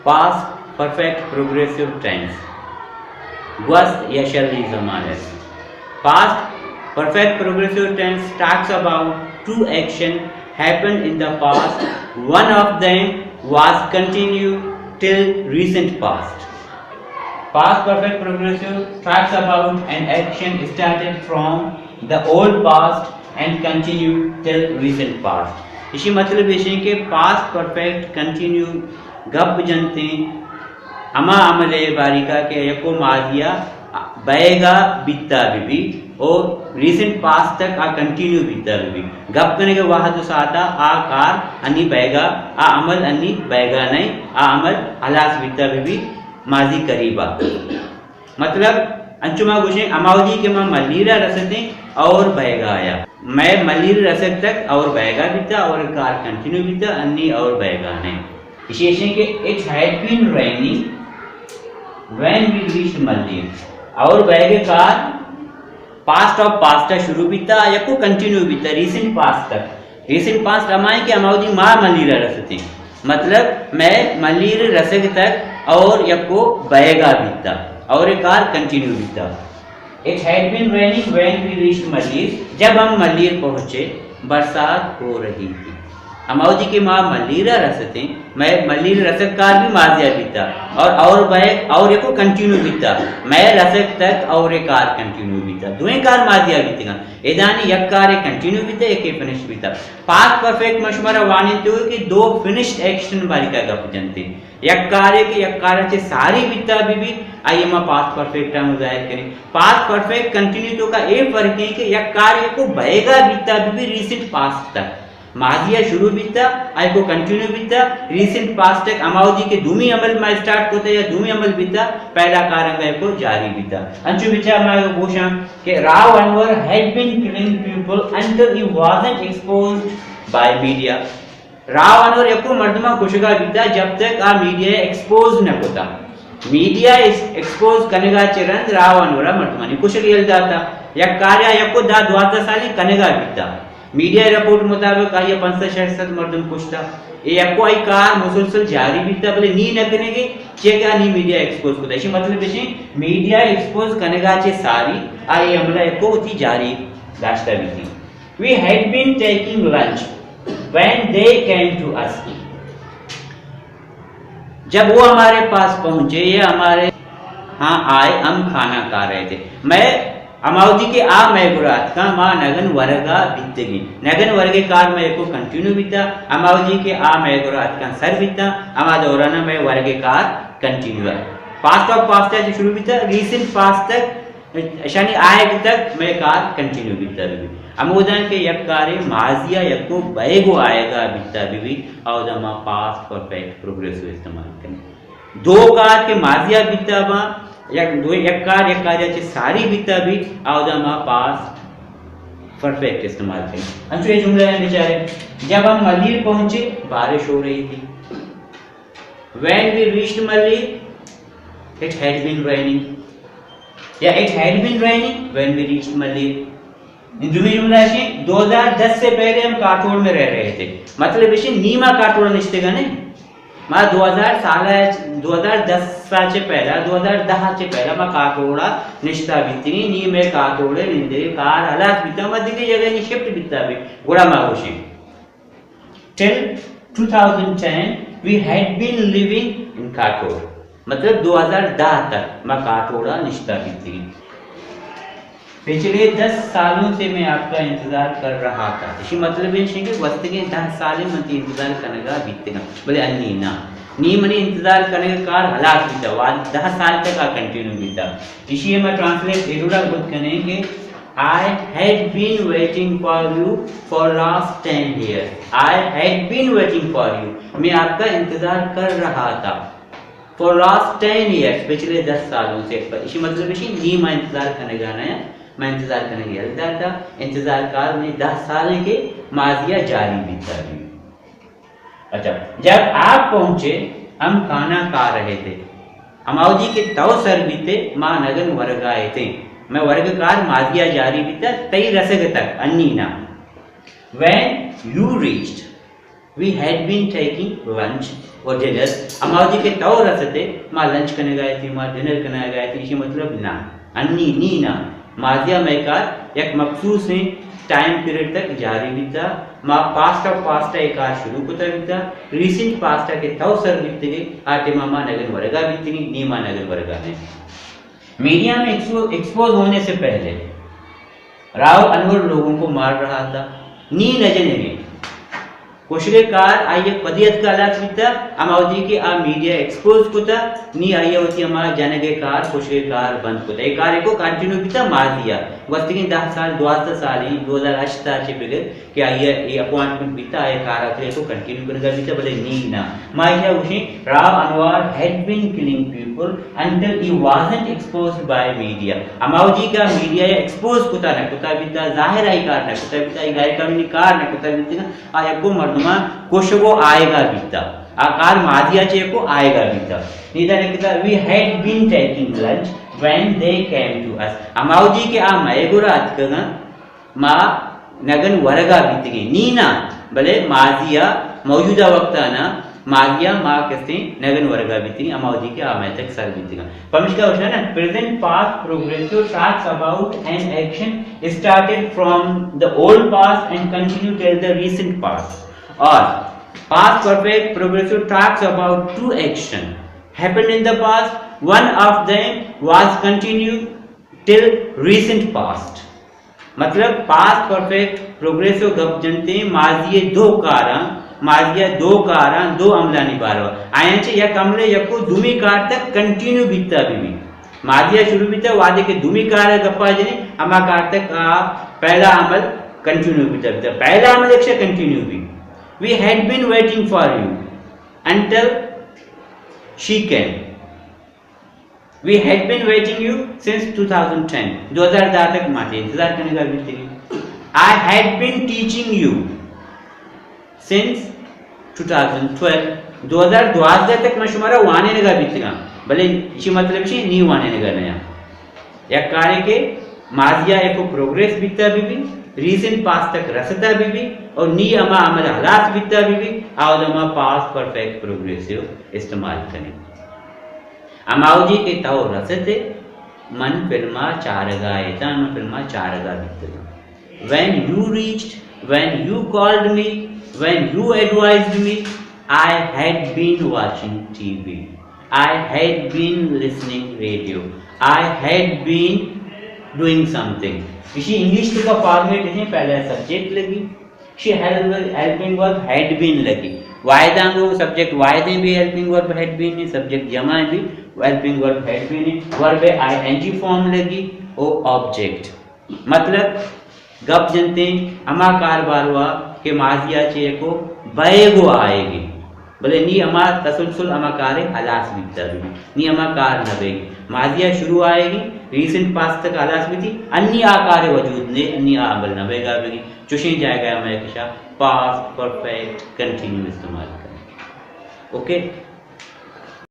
Past perfect progressive tense. گوست یا شری زمانگ. Past perfect progressive tense talks about two action happened in the past. One of them was continued till recent past. Past perfect progressive talks about an action started from the old past and continued till recent past. ایشی مطلب ایش انت کہ past perfect continue گپ جنت ایں ہما عمل ءِ باریکا کہ یکو ماضی ءَ بئیگا بیتا بہ بی او ریسنٹ پاسٹ تک آ کنٹینیو بیتا بہ بی. گپ کنگ ءِ وہد و ساعتا آ کار انی بئیگا، آ عمل انی بئیگا نئیں، آ عمل ہلاس بیتا بہ بی ماضی قریبا. مطلب، انچو ما گوشیں، ہما وہدی کہ ما ملیر ءَ رستیں اور بئیگا آیا. مئے ملیر رسگ تک اور بئیگا بیتا اور کار کنٹینیو بیتا، انی اور بئیگا نئیں. ایشی ایش انت کہ it had been raining when we reached Malir. اور بئیگ ءِ کار پاسٹ آف پاسٹ ءَ شروع بیتا، یکو کنٹینیو بیتا، ریسنٹ پاسٹ تک. ریسنٹ پاسٹ ہما انت کہ ہما وہدی ما ملیر ءَ رستیں. مطلب، مئے ملیر رسگ تک اور یکو بئیگا بیتا اور اے کار کنٹینیو بیتا. It had been raining when we reached Malir. جب ہم ملیر پہنچے، برسات ہو رہی تھی. ہما وہدی کہ ما ملیر ءَ رستیں، مئے ملیر رسگ کار بھی ماضی ءَ بیتا اور، اور بئیگ، اور یکو کنٹینیو بیتا. مئے رسگ تک اور اے کار کنٹینیو بیتا. دوئیں کار ماضی ءَ بیتگاں. ادا نی یک کارے کنٹینیو بیتا، یکے فنش بیتا. پاسٹ پرفیکٹ ما شمارا وانینتگ کہ دو فنشڈ ایکشن باریکا گپ جنت. یک کارے کہ یک کارا چہ ساری بیتا بہ بی، آئی ما پاسٹ پرفیکٹ ءَ ظاہر کنیں. پاسٹ پرفیکٹ کنٹینیو توکا اے فرق انت کہ یک کارے کو بئیگا بیتا بہ بی ریسنٹ پاسٹ تک. ماضی ءَ شروع بیتا، آئی کو کنٹینیو بیتا، ریسنٹ پاسٹ تک ہما وہدی کہ دومی عمل ما اسٹارٹ کتا یا دومی عمل بیتا، پہلا کار انگا کو جاری بیتا. انچو بچار ما گوشاں کہ راو انور had been killing people until he wasn't exposed by media. راو انور یکو مردماں کشگا بیتا جب تک آ میڈیا ءَ ایکسپوز نہ کتا. میڈیا ایس-، ایکسپوز کنگا چہ رند راو انور ءَ مردمانی کشگ یل داتا. یک کاریا یکو دہ دوازدہ سالیں کنگا بیتا. میڈیا رپورٹ مطابق آئی ءَ پنچ سد شش سد مردم کشتا. اے یکو آئی کار مسلسل جاری بیتا، بلے نی نہ کنگے، چیا کہ آ نی میڈیا ایکسپوز کتا. ایشی مطلب ایشی میڈیا ایکسپوز کنگا چہ ساری آئی عملہ یکو وتی جاری داشتا بیتی. We had been taking lunch when they came to us. جب وہ ہمارے پاس پہنچے یا ہمارے ہاں آئے، ہم کھانا کھا رہے تھے. مئے ہما وہدی کہ آ مئے گورا اتکاں، ما نگن ورگا بیتگیں. نگن ورگے کار مئے کو کنٹینیو بیتا، ہما وہدی کہ آ مئے گورا اتکاں سر بیتا، ہما دورانا مئے ورگے کار کنٹینیو ہے. پاسٹ آف پاسٹ ءَ چہ شروع بیتا، ریسنٹ پاسٹ تک اشانی آیگ تک مئے کار کنٹینیو بیتا بہ بیت. ہموداں کہ یک کارے ماضی ءَ یکو بئیگ ءُ آیگ ءَ بیتا بہ بیت، اودا ما پاسٹ پرفیکٹ پروگریسو استعمال کنیں. دو کار کہ ماضی ءَ بیتا باں، یک، دو، یک کار یک کارے ءَ چہ ساری بیتا بیت، اودا ما پاسٹ پرفیکٹ استعمال کنیں. انچو اے جملہ ءَ بچارے، جب ہم ملیر پہنچے، بارش ہو رہی تھی. When we reached Malir, it had been raining. یا it had been raining when we reached Malir. دومی جملہ ہے، دو ہزار دس سے پہلے ہم کاٹوڑ میں رہ رہے تھے. مطلب ایشی نی ما کاٹوڑ نشتگا نہیں. ما دو ہزار سال، دو ہزار دس سے پہلا، دو ہزار دہ سے پہلا ما کاٹوڑا نشتا بیتی، نی میں کاٹوڑے نندے، کار ہلاس بیتا، ما دیگه جگہ نی شفٹ بیتا بھی. گڑا ما گوشیں. Till two thousand ten, we had been living in کاٹوڑ. مطلب دو ہزار دہ تک ما کاٹوڑا نشتا بیتگیں. پچھلے دس سالوں سے میں آپ کا انتظار کر رہا تھا. اسی مطلب یہ ہے کہ گوستگیں دہ سالے من تی انتظار کنگا بیتگاں. بلے انی نا. نی منی انتظار کنگ کار ہلاس بیتا. وال دہ سال تک آ کنٹینیو بیتا. ایشی ءَ ما ٹرانسلیٹ ایرورا کت کنیں کہ I had been waiting for you for last ten years. I had been waiting for you. میں آپ کا انتظار کر رہا تھا. For last ten years, پچھلے دس سالوں سے. ایشی مطلب ایشی نی ما انتظار کنگا نہ، ما انتظار کنگا یل داتا. انتظار کار میں دہ سال ہیں کہ ماضیہ جاری بیتا بھی. اچھا، جب آپ پہنچے، ہم کھانا کھا رہے تھے. ہماودی کہ تو سر بیتے، ما نگن ورگا ایتیں. میں ورگ کار ماضیہ جاری بیتا، تئی رسگ تک، انی نا. When you reached, We had been taking lunch or dinner. ہما وہدی کہ تو رستے، ما لنچ کنگا اتیں، ما ڈنر کنگا اتیں، ایشی مطلب نہ۔ انی نی نہ۔ ماضی ء مئے کار یک مخصوصیں ٹائم پیریڈ تک جاری بیتا۔ ما پاسٹ آف پاسٹ ء اے کار شروع کتا بیتا۔ ریسنٹ پاسٹ ء کہ تو سر بیتگے، آ ٹائم ء ما نگن ورگا بیتگیں، نی ما نگن ورگا نہ۔ میڈیا میں ایکسپو-، ایکسپوز ہونے سے پہلے راؤ انور لوگوں کو مار رہا تھا، نی نہ جنگے۔ کشگ ء کار آئی ء پدی اتکا ہلاس بیتا، ہما وہدی کہ آ میڈیا ایکسپوز کتا، نی آئی ء وتی ہما جنگ ء کار، کشگ ء کار بند کتا۔ اے کار ء کو کنٹینیو بیتا ماضی ء۔ گوستگیں دہ سال، دوازدہ سال ایں، دو ہزار ہشت ء چہ بگر کہ آئی ء اے اپوائنٹمنٹ بیتا، آئی ء کار ء کو کنٹینیو کنگا بیتا، بلے نی نہ۔ ما ایشی ء گوشیں، Rao Anwar had been killing people until he wasn't exposed by media. ہما وہدی کہ میڈیا ء ایکسپوز کتا نہ کتا بیتا، ظاہر آئی کار نہ کتا بیتا، آئی غیر قانونی کار نہ کتا بیتا، آ یکو مردماں کشگ ء آیگا بیتا۔ آ کار ماضی ء چہ یکو آیگا بیتا۔ نی دا لکھتا، We had been taking lunch when they came to us. ہما وہدی کہ آ مئے گورا اتکگاں، ما نگن ورگا بیتگیں۔ نی نہ، بلے ماضی ء، موجودہ وقت ء نہ، ماضی ء ما کستیں نگن ورگا بیتگیں، ہما وہدی کہ آ مئے تک سر بیتگاں۔ پمشکا گوشنا نا، Present past progressive talks about an action started from the old past and continue till the recent past. Or past perfect progressive talks about two action happened in the past, one of them was continued till recent past. مطلب، past perfect progressive گپ جنتے ماضی ء دو کاراں، ماضی ء دو کاراں، دو عملانی باروا۔ آیاں چہ یک عملے یکو دومی کار تک کنٹینیو بیتا بہ بی۔ ماضی ء شروع بیتا، وہدے کہ دومی کار ء گپا جنی، ہما کار تک آ پہلا عمل کنٹینیو بیتا، بیتا۔ پہلا عمل ایک شے continue be. We had been waiting for you until she came. We had been waiting you since two thousand ten. دو ہزار دہ تک ما تے انتظار کنگا بیتگیں۔ I had been teaching you since two thousand twelve. دو ہزار دوازدہ تک ما شمارا وانینگا بیتگاں، بلے ایشی مطلب چی؟ نی وانینگا نیاں۔ یک کارے کہ ماضی ء یکو پروگریس بیتا بہ بی، ریسنٹ پاسٹ تک رستا بہ بی، اور نی ہما عمل ہلاس بیتا بہ بی، آ وہد ء ما پاسٹ پرفیکٹ پروگریسو استعمال کنیں۔ ہما وہدی کہ تو رستے، من فلما چارگا اتاں، من فلما چارگا بیتگاں۔ When you reached, when you called me, when you advised me, I had been watching T V. I had been listening radio. I had been doing something. ایشی انگلش کا فارمیٹ ہے، پہلے سبجیکٹ لگی، ایشی ہیلپنگ ورب ہیڈ بین لگی۔ واحداں گوں سبجیکٹ واحدیں بھی ہیلپنگ ورب ہیڈ بین ہے، سبجیکٹ جمع بھی ہیلپنگ ورب ہیڈ بین ہے، ورب آئی این جی فارم لگی، او آبجیکٹ۔ مطلب، گپ جنتے ہما کار باروا کہ ماضی ء چہ یکو بئیگ و آئیگی، بلے نی ہما تسلسل ہما کارے ہلاس بیتا بی، نی ہما کار نہ بیگی۔ ماضی ء شروع آئیگی، ریسنٹ پاسٹ تک ہلاس بیتی، انی آ کارے وجود نے، انی آ عمل نہ بیگا بیگی۔ چوشیں جائگہ ہمیں کشا پاسٹ پرفیکٹ کنٹینیو استعمال کریں۔ اوکے؟